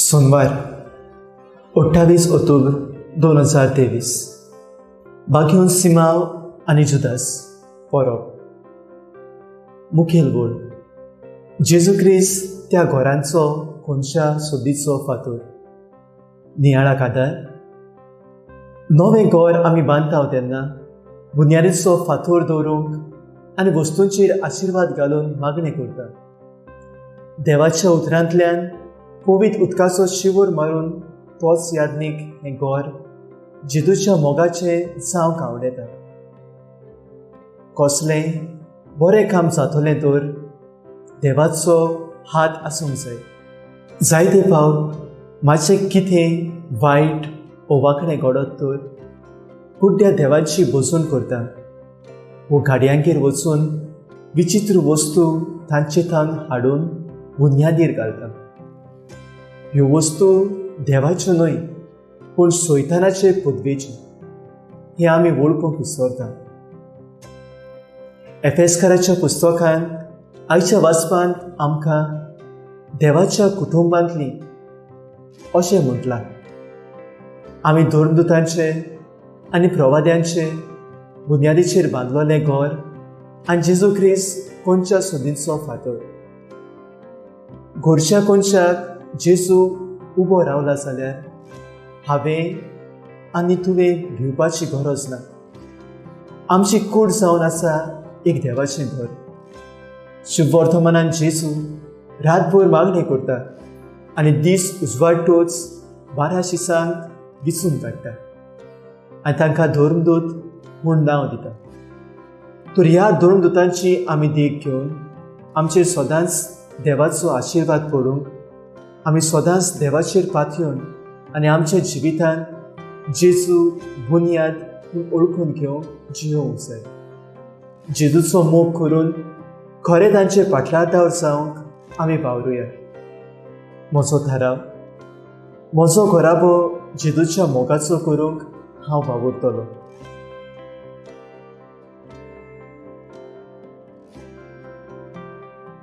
सोमवार 28 ऑक्टोबर 2023. बाग्योन सिमाव आनी जुदास परब. मुखेल बोल जेजू क्रिस्त त्या घरांचो कोनशा सोदीचो फातोर. नियाळाक आदार. नवें घर आमी बांदता तेन्ना बुन्यादीचो फातोर दवरूंक आनी वस्तूंचेर आशिर्वाद घालून मागणें करता. देवाच्या उतरांतल्यान पवित्र उदकाचो शिंवर मारून तोच यादनीक हें घर जेजूच्या मोगाचें जावंक आवडटा. कसलें बरें काम जातलें तर देवाचो हात आसूंक जाय. जायते फावट मातशें कितें वायट वो वांकडें घडत तर कुड्ड्या देवाची भजन करता वो गाडयांगेर वचून विचित्र वस्तू तांचे थावन हाडून बुन्यादीर घालता. ह्यो वस्तू देवाच्यो न्हय पूण सैतानाचे पदवेच्यो हें आमी वळखूंक विसरता. एफेस्काराच्या पुस्तकांत आयच्या वाचपांत आमकां देवाच्या कुटुंबांतली अशें म्हटलां. आमी धर्मदुतांचे आनी प्रवाद्यांचे बुन्यादीचेर बांदलेलें घर आनी जेजू क्रिस्त कोनच्या सोदींचो फातर. घरच्या कोनशाक जेजू उबो रावला जाल्यार हांवें आनी तुवें भिवपाची गरज ना. आमची कूड जावन आसा एक देवाचें घर. शुभवर्तमानान जेजू रातभर मागणें करता आनी दीस उजवाडटोच 12 शिसांक विचून काडटा आनी तांकां धर्मदूत म्हूण नांव दिता. तर ह्या धर्मदूतांची आमी देख घेवन आमचेर सदांच देवाचो आशिर्वाद पडूंक आमी सदांच देवाचेर पातयेवन आनी आमच्या जिवितांत जेजू बुन्याद म्हूण वळखून घेवंक जियोवंक जाय. जेजूचो मोग करून खरें तांचे फाटलादार जावंक आमी वावरुया. म्हजो थाराव म्हजो घराबो जेजूच्या मोगाचो करूंक हांव वावुरतलो.